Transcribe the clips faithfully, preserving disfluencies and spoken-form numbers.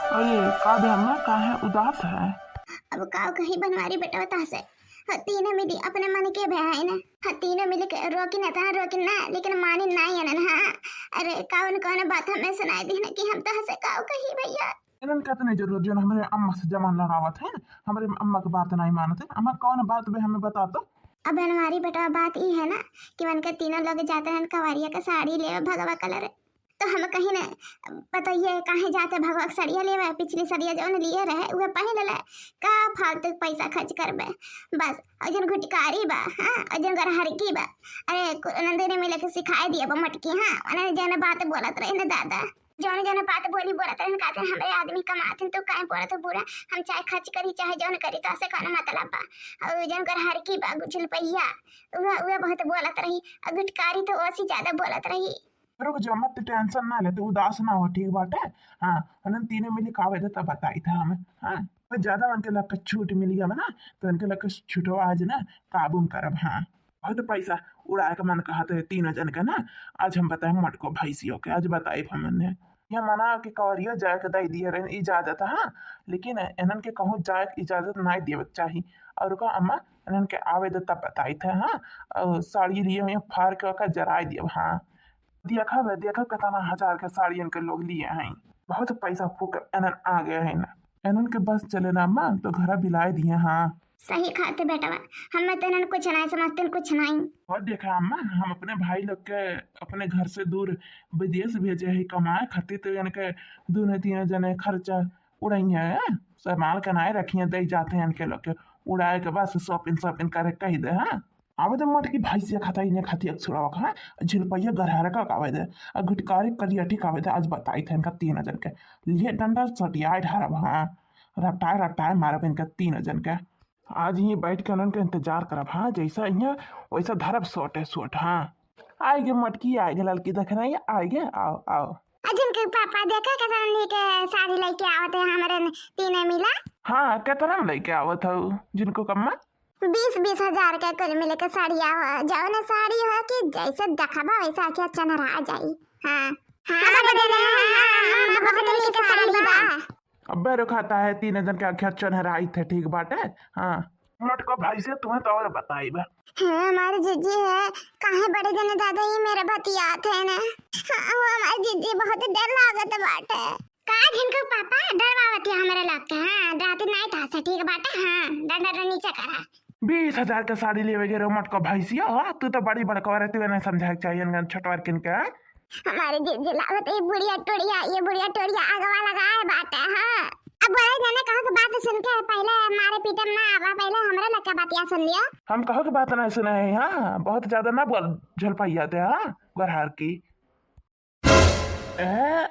अरे का बे अम्मा, काहे उदास है? अब का कही बनवारी बेटवा तहसे। ह, तीनों मिली अपने मन के बे है ना। ह, तीनों मिली के रोकी ना, ता रोकी ना, लेकिन मानी ना है ना। हाँ, अरे कौन कौन बात हमें सुनाई दी ना कि हम तहसे का कही भैया। इन्हन के इतने जरूरत जो हमरे अम्मा से जबान लड़ावत है, हमरे अम्मा के बात नहीं मानत है। अम्मा कौन बात बे हमें बता तो। अब बनवारी बेटवा बात ई है ना कि उनके तीनों लोग जाते हैं कवरिया के साड़ी लेवे भगवा कलर। तो हम कहीं न पतोहिए काहे जाते भगवा के सड़िया लेवे, पिछली सड़िया जौन लिए रहे उहे पहिन ले। का फालतू पैसा खर्च करबे। बस और जौन गुटकारी बा, हाँ, और जौन गरहरकी बा, अरे कु-, नंदिनी मिले के सिखाए दिए बा मोटकी, हाँ, उन्हें जौन बात बोलत रहे न दादा, जौन जौन बात बोली बोलत रहे न, कहते हमरे आदमी कमात हैं, तू काहे बोलत हो बुरा, हम चाहे खर्च करी चाहे जौन करी तो ऐसे कौन मतलब बा। और जौन गरहरकी बा गुठलपैया, उहे उहे बहुत बोलत रही, और गुटकारी तो ओसी ज्यादा बोलत रही। रुक जा, मत टेंशन ना ले, तू उदास ना हो, ठीक बाटे। हाँ, उन्हन तीनों मिली कावे दे तब बताई था हमें। हाँ, पर ज्यादा उनके लग के छूट मिल गया ना, तो उनके लग के छूटो आज ना काबू में करब। हाँ, बहुत पैसा उड़ाए के मन कहत है तीनों जन के ना। आज हम बताए मटको भैंसियों के, आज बताई हमने। ये मना के कवरियो जाए के दे दिए रहे इजाजत, हाँ, लेकिन इन्हन के कहूँ जाए के इजाजत नहीं देवे के चाही। और का अम्मा, इन्हन के आवे दे तब बताई थे, हाँ, और साड़ी लिए हुए फाड़ के ओका जराई दिए, हाँ। देखा बे, देखा कितना हजार के साड़ी इनके लोग लिए हैं, बहुत पैसा फूक इन्हन आ गए हैं ना। इन्हन के बस चले ना अम्मा, तो घरा बिलाए दिए, हाँ। सही कहते बेटवा, हमें तो इन्हन कुछ नहीं समझते, कुछ नहीं। और देखा अम्मा, हम अपने भाई लोग के अपने घर से दूर विदेश भेजे है कमाए खातिर, तो इनके दोनों तीनों जने खर्चा उड़ाई है, सामान के नाए रखिए, दे जाते हैं इनके लोग के उड़ाए के, बस shopping shopping करे कह दे, हाँ। आवे दे मटकी भैंसिया खाता इन्हें खाती एक छुड़ावा खा, झिलपैया गरहर का आवे दे, आ गुटकारी करियठी का आवे दे, आज बताई थे इनका तीन जन के। लिए डंडा सटियाए ढारब, हाँ, रपटाए रपटाए मारब इनका तीन जन के। आज ही बैठ के उनके इंतजार करब, हाँ, जैसा यहाँ वैसा धरब सोटे सोट, हाँ। आए गे मटकी, आए गे ललकी, देख रही है, आए गे, आओ, आओ। आ जिनके पापा देखा कितना नीक साड़ी लेके आवत है हमरे तीने मिला। हाँ, कितना में लेके आवत हऊ जिनको कम्मा? बीस बीस हजार के कुल मिले के साड़ी आवा, जौन साड़ी हो कि जैसे देखबा वैसे आँखें चनरा जाई। हाँ, हाँ, हाँ, बड़े बड़े, हाँ, हाँ, हाँ, बहुत नीक साड़ी बा। अब्बे रुखाता है, तीन जन के आँखें चनराई थे, ठीक बाटे। हाँ, मटको भाई से तुम्हें तो और बताई बा। हाँ, हमारे जीजी है, काहे बड़े जने दादा ये मेरे बतियात है ना। हाँ, वो हमारे जीजी बहुत डर लागत बाटे। का झिनको पापा डरवावत है हमरे लोग के? हाँ, रात नाइट हंसे ठीक बाटे। हाँ, डंडा डंडा नीचे करा। बीस हजार के साड़ी लेवे गे रे मटको भैंसिया, हाँ, तू तो बड़ी बड़कवा रहती है, नहीं समझाए के चाहिए इनका छोटवर किन के, हाँ? हमारे जीजी लागत ये बुढ़िया टुड़िया, ये बुढ़िया टुड़िया आगवा लगाए बाटे, हाँ। अब बड़े जने कहो के बात सुन के पहले मारे पीटे में ना आवा, पहले हमरे लोग के बतिया सुन लियो। हम कहो के बात नहीं सुने हैं, हाँ, बहुत ज्यादा ना बोल झलपाई जाते, हाँ, गोरहार की। ए?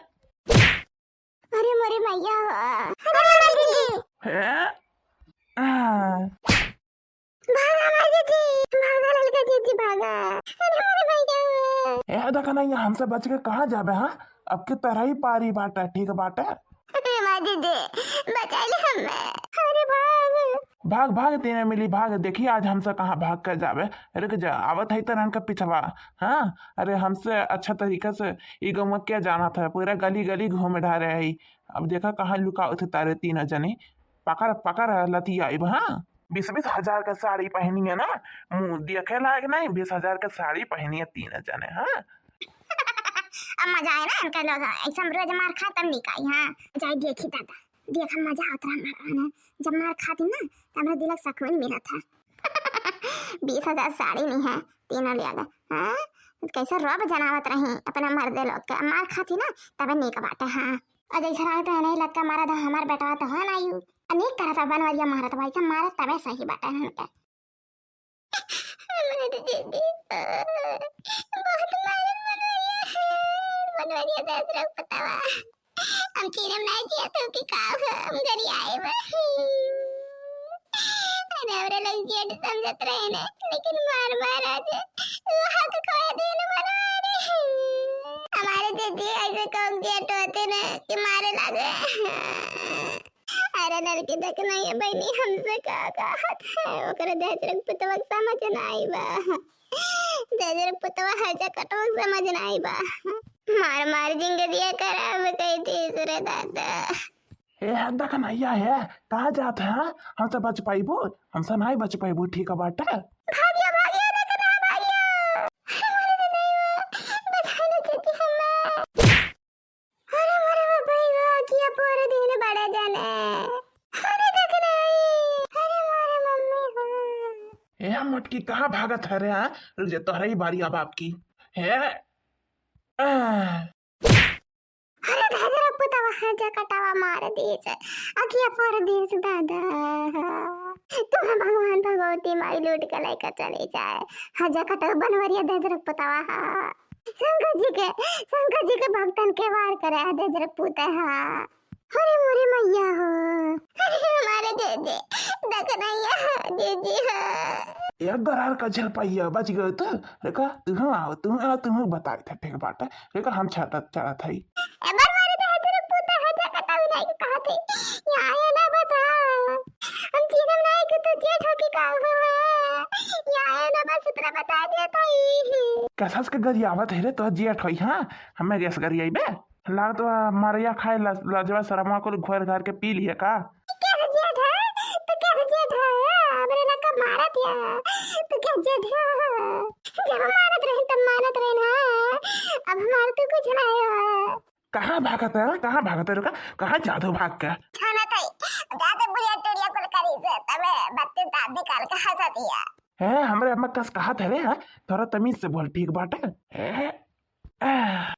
अरे मोरे मैया, अरे मोरे जीजी। ए? आ। भागा मोरे जीजी, भागा ललका जीजी, भागा। अरे मोरे मैया। ए, देखा नहीं, हमसे बच के कहाँ जाबे, हाँ? अब के तरह ही पारी बाटे, ठीक बाटे? अरे माँ जीजी, बचाई ले हमें। अरे भाग। भाग, भाग, तीने मिली, भाग। देखी, आज हमसे कहाँ भाग के जाबे। रुक जा, आवत है तरहन का पिछवा। हाँ, अरे, हमसे अच्छा तरीका से ई गौवा क्या जाना था, पूरा गली, गली घूम ढारे है। अब देखा, कहाँ लुकावत है तारे तीनों जने। पकड़, पकड़, लतियाइब, हाँ। बीस बीस हजार का साड़ी पहनी है ना, मुँह देखे लायक नहीं, बीस हजार का साड़ी पहनी है तीनों जने, हाँ। अब मजा आए ना इनका लोग, ऐसा हम रोज मार खा तब निकाई, हाँ। जाए देखी दादा, देखा मजा आवत रहा मारवा में। जब मार खाती ना, तो हमरा दिलक सुकून मिलत है। बीस हजार साड़ी नहीं है, तीनों ले आला, हाँ? कैसे रोब जनावत रही अपना मर्दे लोग के, मार खाती ना, तबे नीक बाटे, हाँ। और जैसे रहे तो नहीं लगता मारा था हमार बेटवा तो है ना यू। अनेक तरह का बनवरिया मारत भाई सब मारत तबे सही बाटे हमके। हमारे दीदी, बहुत मारन बनवरिया है, बनवरिया दस रंग पतावा। हम चीरम नहीं जिया तो कि का हो, हम गरियाए बा। अरे, हमरे लोग जेठ समझत रहे ने, लेकिन मार मार आज वो हक खोए दिन बना रहे। हमारे दीदी ऐसे कौन जेठ होते ने कि मारे लागे। अरे लड़की देख नहीं है बहनी, हमसे का कहत है, ओकरे दहेज रख पुतवा के समझ ना आई बा। दहेज रख पुतवा है जा कटवा के समझ ना आई बा। मार मार जिंग दिया करब कही थी रे दादा। ए, हे दखनैया हे, कहाँ जात है? हाँ? हमसे बच पाइबू? हमसे नाहीं बच पाइबू, ठीक बाटे? भागिया, भागिया, दखना, भागिया। अरे, मरे तो नहीं हुआ। बचाना चाहती हूँ मैं। अरे, मरे वो भाई, वो किया पूरे दिन बड़ा जाने। अरे, दखना, अरे, मरे मम्मी हो। ए, मोटकी, कहाँ भागत है रे, हाँ? रुक जा, तोहरे ही बारी अब आपकी। हे? आ। अरे, धजरक पुतवा, हजा कटावा मार दीस, अखिया फोर दीस दादा। तुम्हें भगवान भगवती माई लूट के लेकर चली जाए। हजा कटावा बनवरिया धजरक पुतवा हा। शंकर जी के, शंकर जी के भक्तन के वार करे है धजरक पुतवा हा। अरे मोरे मैया हो, अरे हमारे दीदी, दखनैया दीदी हो। एक दरार का झलपैया बच गए तो। रेखा, तू हम आओ, तू आओ, तू हम बताए थे, ठीक बात है। रेखा, हम चढ़त, चढ़त है। ए बार मारे तो हजर पुता हजा कटावी नहीं कहा थे। यहाँ आया ना बता। हम चीनम नहीं कि तू जेठ हो कि का हुआ। यहाँ आया ना बस इतना बता दिया था ही। कसस के गरियावत है रे, तो जेठ होई, हाँ? हमें गैस गरियाई बे। लागत बा मरिया खाए ला-, लजवा शरमवा कुल घोर घार के पी लिहे का? क्या जेठ है? तो क्या जेठ है? हमरे लड़का मारत या। तो क्या जेठ है? जब मारत रहे तब मारत रहे ना। अब हमार तो कुछ ना है। कहाँ भागत है? कहाँ भागत है? रुका, कहाँ जादू भाग के? छाना ताई, जादू बुढ़िया टुड़िया कुल करी से तबे बत्ती दाँत निकाल के हंसा दिया। है, हमरे अम्मा कस कहा था रे, हाँ? थोड़ा तमीज से बोल, ठीक बाटे? है? आ।